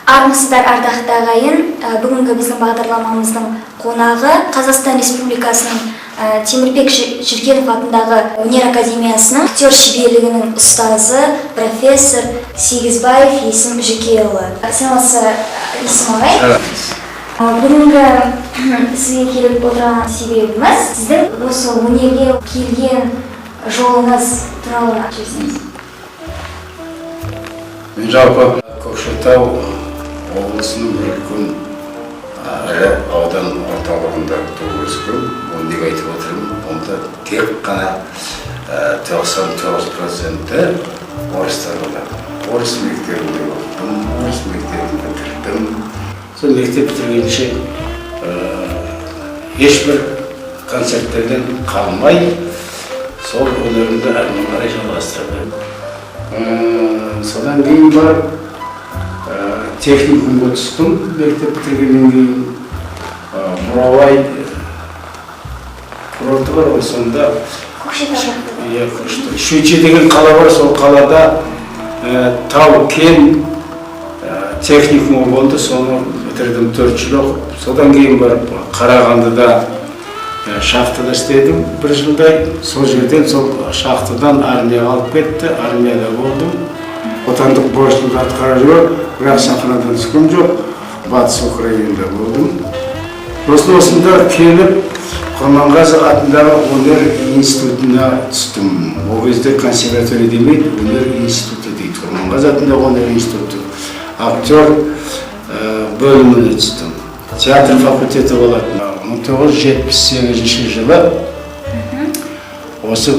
Армысыздар, ардақты ағайын! Бүгінгі біздің бағдарламамыздың қонағы Қазақстан Республикасының Темірбек Жүргенов атындағы өнер академиясының актер шеберлігінің ұстазы, профессор Сегізбаев Есім Жүкеұлы. Сәлеметсіз, Есім ағай! Бүгінгі сізге келіп отырған себебіміз сіздің осы өнерге келген жолыңыз туралы айтып жіберсеңіз. Мен жалпы Көкшетау облысының бір үлкен, ірі аудан орталығында туып өскем. Оны неге айтып отырмын? Онда тек қана 99%-і орыстар болады. Орыс мектебінде оқыдым, орыс мектебін бітірдім. Сол мектеп бітіргенше ешбір концерттерден қалмай, сол өнерімді әрмен қарай жалғастырдым. Содан кейін барып техникумға түстім. Мектеп бітіргеннен кейін Бурабай курорты бар ғой, сонда. Көкшетау жақта. Иә, Көкшетау. Щучье деген қала бар, сол қалада тау кен техникумы болды, соны бітірдім, 4 жыл оқып. Содан кейін барып Қарағандыда шахтада істедім бір жылдай. Сол жерден, сол шахтадан армияға алып кетті, армияда болдым. Отандық борышымды атқара жүріп, бірақ сахнадан түскен жоқ. Батыс Украинада болдым. Сосын осында келіп, Құрманғазы атындағы өнер институтына түстім. Ол кезде консерватория демейді, өнер институты дейді. Құрманғазы атындағы өнер институты актер бөліміне түстім. Театр факультеті болатын. 1978 жылы осы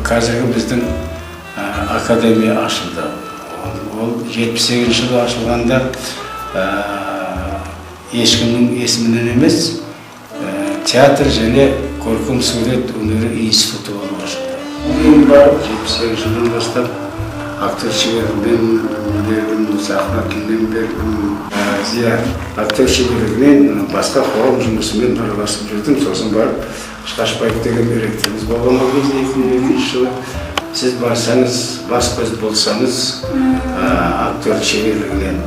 қазіргі біздің академия ашылды. Ол 78-жылы ашылғанда ешкімнің есімінен емес, театр және көркем сурет өнері институты болып ашылды. Кейін барып 78-жылдан бастап актер шеберлігінен бердім, сахна тілінен бердім. Иә, актер шеберлігінен басқа қоғам жұмысымен араласып жүрдім. Сосын барып Шқашбаев деген ректорымыз болған ол кезде, 2002 жылы, сіз барсаңыз, бас көз болсаңыз, актер шеберлігінен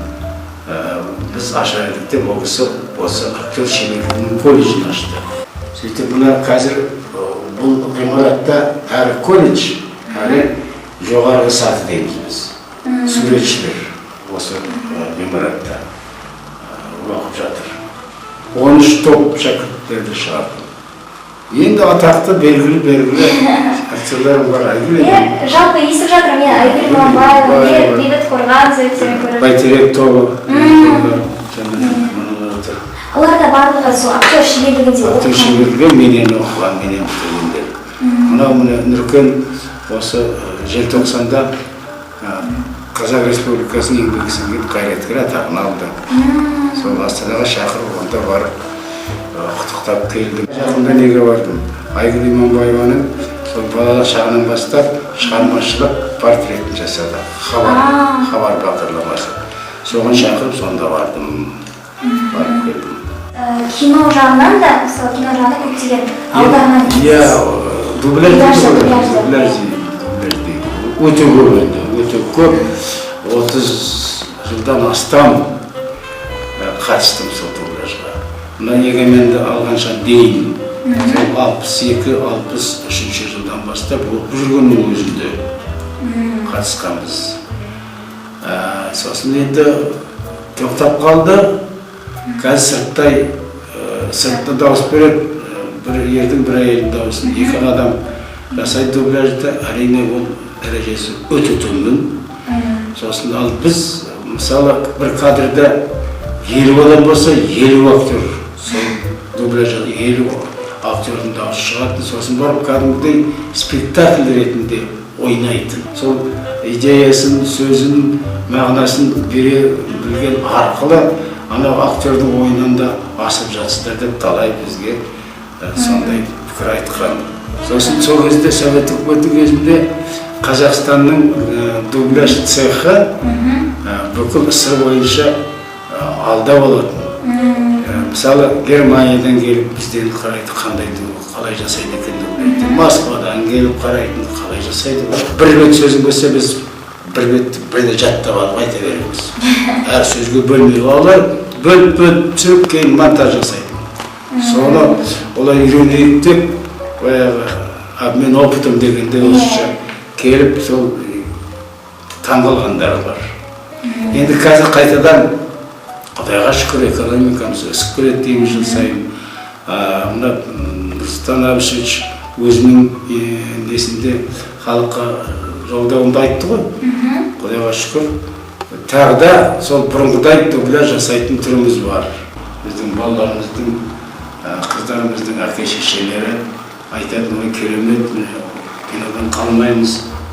біз ашар едік деп, ол кісі осы актер шеберлігінің колледжін ашты. Сөйтіп мына қазір бұл ғимаратта әрі колледж, әрі жоғарғы саты дейміз біз. Суретшілер осы ғимаратта оқып жатыр. 13 топ шәкірттерді шығардым. Енді атақты, белгілі белгілі актерларым бар. Айгүл. Иә, жалпы естіп жатырмын мен Айгүл Иманбаева, Бейбіт Қорған суреттерін көріп. Бәйтерек тобы жаңа мыналар отыр. Олар да барлығы сол актер шеберлігінде Актер оқыған. шеберлігі менен оқыған, менен бітіргендер. Мынау, міне, Нүркен осы желтоқсанда Қазақ Республикасының еңбек сіңірген қайраткері атағын алды. Сол Астанаға шақырып, онда барып құттықтап келдім. Жақында неге бардым? Айгүл Иманбаеваның сол балалық шағынан бастап шығармашылық портретін жасады Хабар бағдарламасы. Соған шақырып, сонда бардым, барып келдім. Кино жағынан да, мысалы, кино жағынан көптеген аударма. Иә, дубляж Дубляж, дейді ғой. Дубляж. Дубляж дейді, дубляж дейді. Өте көп енді, өте көп. 30 жылдан астам қатыстым сол дубляжға. Мына егеменді алғанша дейін, сол 62, 63-жылдан бастап оқып жүргеннің өзінде қатысқанбыз. Сосын енді тоқтап қалды. Қазір сырттай, сыртта дауыс береді, бір ердің, бір әйелдің дауысын екі адам жасайды дубляжды. Әрине, ол дәрежесі өте төмен. Сосын ал біз, мысалы, бір кадрда 50 адам болса, 50 актер, сол дубляж, 50 актердің дауысы шығатын. Сосын барып кәдімгідей спектакль ретінде ойнайтын. Сол идеясын, сөзін, мағынасын бере білген арқылы анау актердің ойынан да асып жатсыздар деп талай бізге сондай пікір айтқан. Сосын сол кезде, Совет үкіметі кезінде, Қазақстанның дубляж цехы бүкіл СССР бойынша алда болатын. Мысалы, Германиядан келіп бізден қарайды, қандай, қалай жасайды екен дубляжды. Москвадан келіп қарайтын, қалай жасайды. Бір рет сөзің болса, біз Бір бетті бірде жаттап алып айта береміз. Әр сөзге бөлмей, олар бөліп бөліп түсіріп, кейін монтаж жасайды. Соны олар үйренейік деп, баяғы обмен опытом дегенде, орысша келіп, сол таңғалғандары бар. Енді қазір қайтадан, құдайға шүкір, экономикамыз өсіп келеді дейміз жыл сайын. Мына Нұрсұлтан Әбішевич өзінің несінде, халыққа жолдауында айтты ғой. Құдайға шүкір, тағы да сол бұрынғыдай дубляж жасайтын түріміз бар. Біздің балаларымыздың, қыздарымыздың әке шешелері айтатын: «Ой, керемет, міне, кинодан қалмаймыз,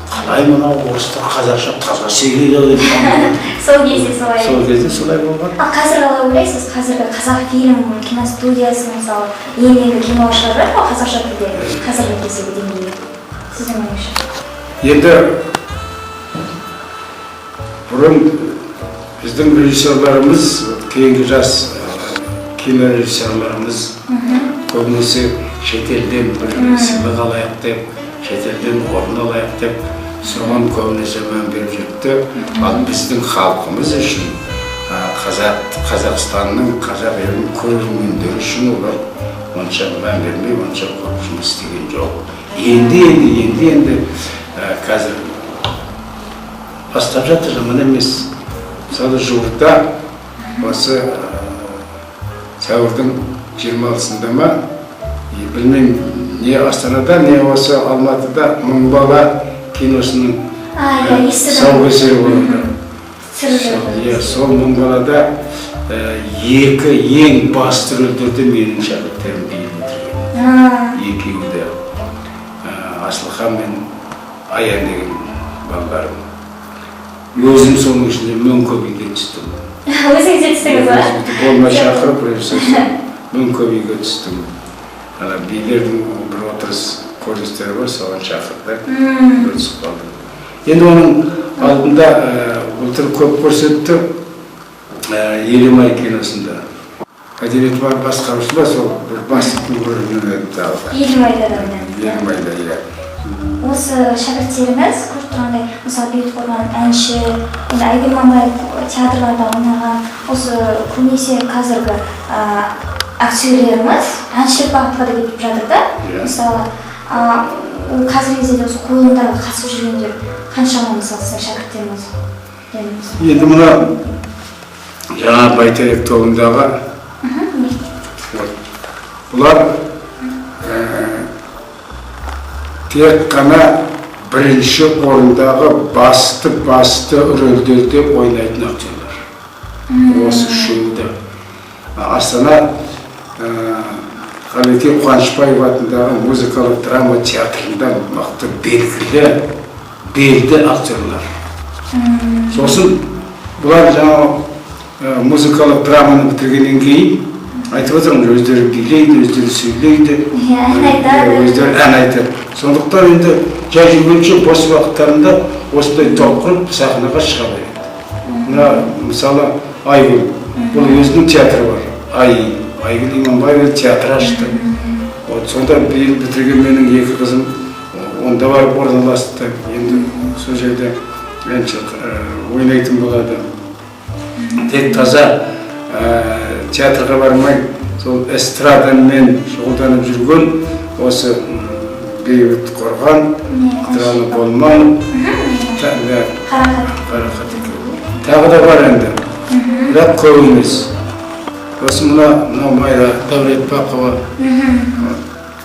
қалай мынау орыстар қазақша таза сөйлейді деп таңғалады». Сол кезде солай. Сол кезде солай болған. Ал қазір қалай ойлайсыз, қазіргі Қазақфильм киностудиясы, мысалы, енді енді кино шығарып жатыр ғой қазақша тілде, қазіргі кездегі деңгейі, сіздің ойыңызша? Енді бұрын біздің режиссерларымыз, кейінгі жас кинорежиссерларымыз көбінесе шетелден бір сыйлық алайық деп, шетелден орын алайық деп, соған көбінесе мән беріп жүрді. Ал біздің халқымыз үшін, қазақ, Қазақстанның, қазақ елінің көрермендері үшін олар онша мән бермей, онша көп жұмыс істеген жоқ. Енді қазір бастап жатыр, жаман емес. Мысалы, жуырда осы сәуірдің 26-сында ма, білмеймін, не Астанада, не осы Алматыда «Мың бала» киносының А, иә, естідім. тұсаукесері болады. Түсіріп жатыр. Иә, сол «Мың балада» екі ең басты рөлдерде менің шәкірттерім биыл бітірген. Екеуі де, Асылхан мен Аян деген балаларым. Өзім соның ішінде Мөңке биге түстім. Өзіңіз де түстіңіз ба? Болмай шақырып режиссер, Мөңке биге түстім. Ана билердің бір отырыс көріністері бар, соған шақырды. Бір түсіп қалдым. Енді оның алдында былтыр көп көрсетті, «Елімай» киносында. Мәдениет бар басқарушы ба, сол бір бастықтың рөлін ойнады тағы да. «Елімайда» да ойнадыңыз, иә? «Елімайда», иә. Осы шәкірттеріңіз, көріп тұрғандай, мысалы, Бейбіт Қорған әнші, енді Айгүл Иманбаев театрларда ойнаған. Осы көбінесе қазіргі актерлеріміз әншілік бағытқа да кетіп жатыр да. Мысалы, ол қазіргі кезде де осы қойылымдарға қатысып жүргендер қаншама, мысалы, сіздің шәкірттеріңіз дедіңіз. Енді мына жаңа «Бәйтерек» тобындағы вот, бұлар тек қана бірінші орындағы басты басты рөлдерде ойнайтын актерлар. Осы үшеуі де Астана Қаллеки Қуанышбаев атындағы музыкалық драма театрында мықты, белгілі, белді актерлар. Сосын бұлар жаңағы музыкалық драманы бітіргеннен кейін, айтып отырмын ғой, өздері билейді, өздері сөйлейді. Иә, ән айтады. Өздері ән айтады. Сондықтан енді жай жүргенше, бос уақыттарында осындай топ құрып, сахнаға шыға береді. Мына, мысалы, Айгүл, бұл өзінің театры бар, Айгүл Иманбаева театр ашты. Вот сонда биыл бітірген менің екі қызым онда барып орналасты. Енді сол жерде әнші ойнайтын болады. Тек таза театрға бармай, сол эстрадамен шұғылданып жүрген осы Бейбіт Қорған, Қыдыралы Болманов, да, Қарақат. Қарақат екеуі. Тағы да бар енді, бірақ көп емес. Сосын мынау Майра Дәулетбақова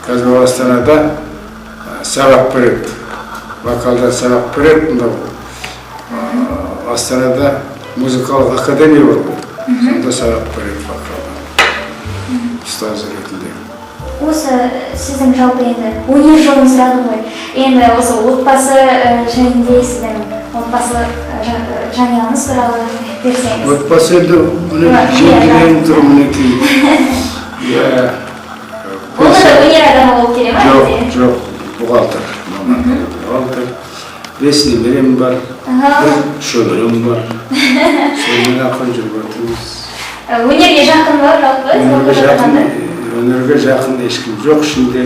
қазір ол Астанада сабақ береді, вокалдан сабақ береді. Мынау Астанада музыкалық академия бар ғой, сонда сабақ береді вокалдан ұстаз ретінде. Осы сіздің жалпы енді өнер жолын сұрадым ғой. Енді осы отбасы жөнінде, сіздің отбасы жанұяңыз туралы айтып берсеңіз. Отбасы енді міне, Иә, жеңгелерім тұр, мінекей, иә. Ол да өнер адамы болып келе ма Жоқ. әлде? Жоқ, бухгалтер мамандығы, бухгалтер. Бес немерем бар, бір шөберем бар, сонымен ақырын жүріп жатырмыз. Өнерге жақын ба жалпы? Өнерге сол жақын адамдар? Өнерге жақын ешкім жоқ ішінде.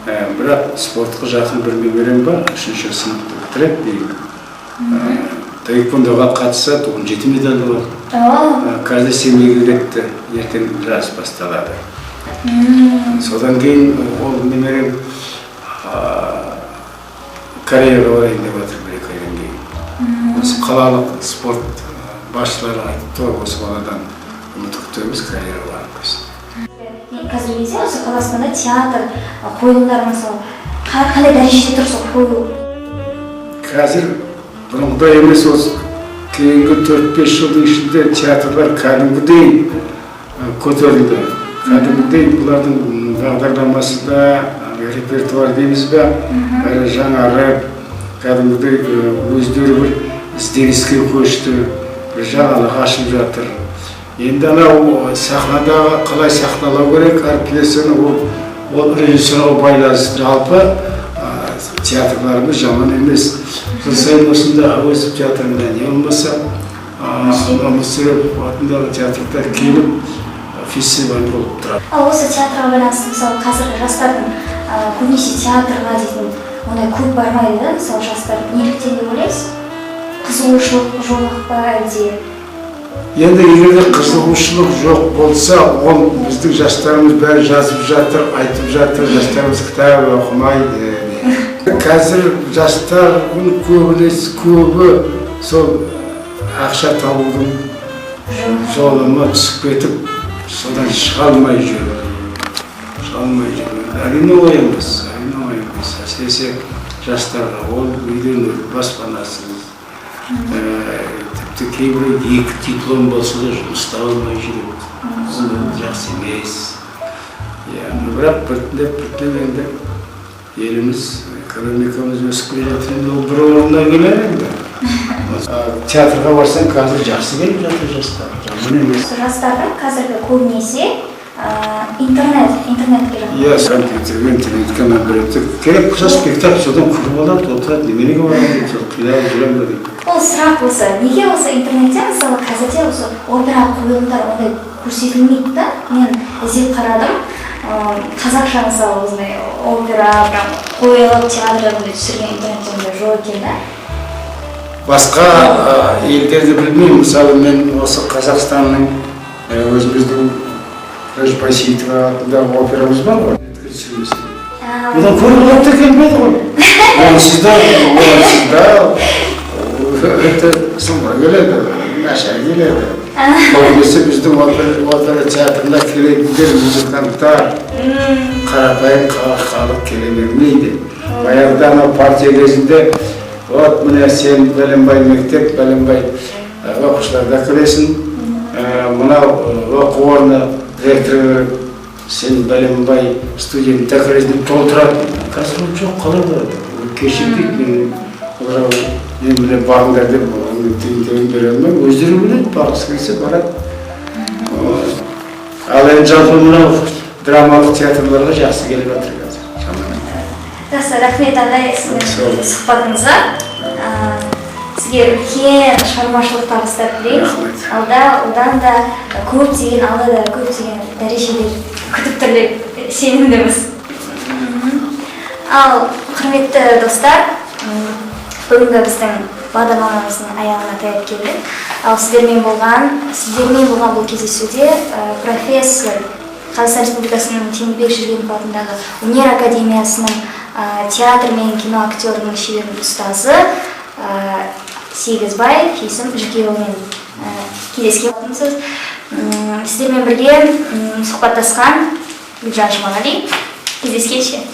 Бірақ спортқа жақын бір немерем бар, үшінші сыныпты бітіреді биыл. Таэквондоға қатысады, 17 медалі бар. Қазір Семейге кетті, ертең жарыс басталады. Содан кейін ол немерем Кореяға барайын деп жатыр 1-2 айдан кейін. Осы қалалық спорт басшылары айтыпты ғой, осы баладан үміт күтеміз, Кореяға барып келсін. Қазіргі кезде осы Қазақстанда театр қойылымдары, мысалы, қандай дәрежеде тұр сол қойылым? Қазір бұрынғыдай емес, осы кейінгі 4-5 жылдың ішінде театрлар кәдімгідей көтерілді. Кәдімгідей бұлардың бағдарламасы да, репертуар дейміз бе, бәрі жаңарып, кәдімгідей өздері бір ізденіске көшті, бір жаңалық ашып жатыр. Енді анау сахнадағы қалай сахналау керек әр пьесаны, ол режиссерға байланысты. Жалпы театрларымыз жаман емес. Жыл сайын осында Әуезов театрында, не болмаса Мүсірепов атындағы театрда келіп, фестиваль болып тұрады. Ал осы театрға байланысты, мысалы, қазіргі жастардың көбінесе театрға дейтін ондай көп бармайды да, мысалы, жастар. Неліктен деп ойлайсыз? Қызығушылық жоқ па әлде? Енді егер де қызығушылық жоқ болса, ол біздің жастарымыз бәрі жазып жатыр, айтып жатыр, жастарымыз кітап оқымайды. Қазір жастардың көбінесе көбі сол ақша табудың жолына түсіп кетіп, содан шыға алмай жүр, шыға алмай жүр. Әрине, оңай емес, әрине, оңай емес, әсіресе жастарға. Ол үйден баспанасыз, тіпті кейбіреу екі диплом болса да, жұмыс таба алмай жүреді. Ол енді жақсы емес, иә. Бірақ біртіндеп, біртіндеп енді еліміз, экономикамыз өсіп келе жатыр, енді ол бір орнына келер енді. Театрға барсаң, қазір жақсы келіп жатыр жастар, жаман емес. Осы жастардың қазіргі көбінесе интернетке жақын. Иә, компьютерге, интернетке мән береді. Керек болса, спектакль содан көріп алады, отырады. Неменеге барамын дейді, сол қиналып жүремін ба дейді. Ол сұрақ осы: неге осы интернетте, мысалы, қазірде осы опера қойылымдар ондай көрсетілмейді да? Мен іздеп қарадым, қазақша, мысалы, осындай опера прям қойылып, театрда ондай түсірген интернетте ондай жоқ екен да. Басқа елдерді білмеймін, мысалы, мен осы Қазақстанның өзіміздің Күләш Байсейітова атындағы операмыз бар ғой. Түсірмесе, одан көріп алады да, келмеді ғой. Онсыз да өте сұмыр келеді, нашар келеді. Көбінесе біздің опера театрына келетіндер музыканттар, қарапайым халық келе бермейді. Баяғыда анау партия кезінде: вот міне, сен бәленбай мектеп, бәленбай оқушыларды әкелесің, мынау оқу орны директоры керек, сен бәленбай студентті әкелесің деп толтырады. Қазір ол жоқ, қалай болады? Ол кешікпейді. Мен оларға мен міне барыңдар деп оған тиын тебін бере алмаймын, өздері біледі, барғысы келсе, барады. Вот. Ал енді жалпы мынау драмалық театрларға жақсы келіп жатыр қазір, жаман емес. Жақсы, рахмет, ағай, сіздің Сау болыңыз. сұхбатыңызға. Сізге үлкен шығармашылық табыстар тілейміз. Рахмет. Алда одан да көптеген, алда да көптеген дәрежелер күтіп тұр деп сенімдіміз. Ал құрметті достар, бүгінгі біздің бағдарламамыздың аяғына таяп келдік. Ал сіздермен болған бұл кездесуде профессор, Қазақстан Республикасының Темірбек Жүргенов атындағы өнер академиясының театр мен кино актерінің шебер ұстазы Сегізбай Есім Жүкеұлымен кездескен болатынсыз. Сіздермен бірге сұхбаттасқан Гүлжан Жұмағали. Кездескенше.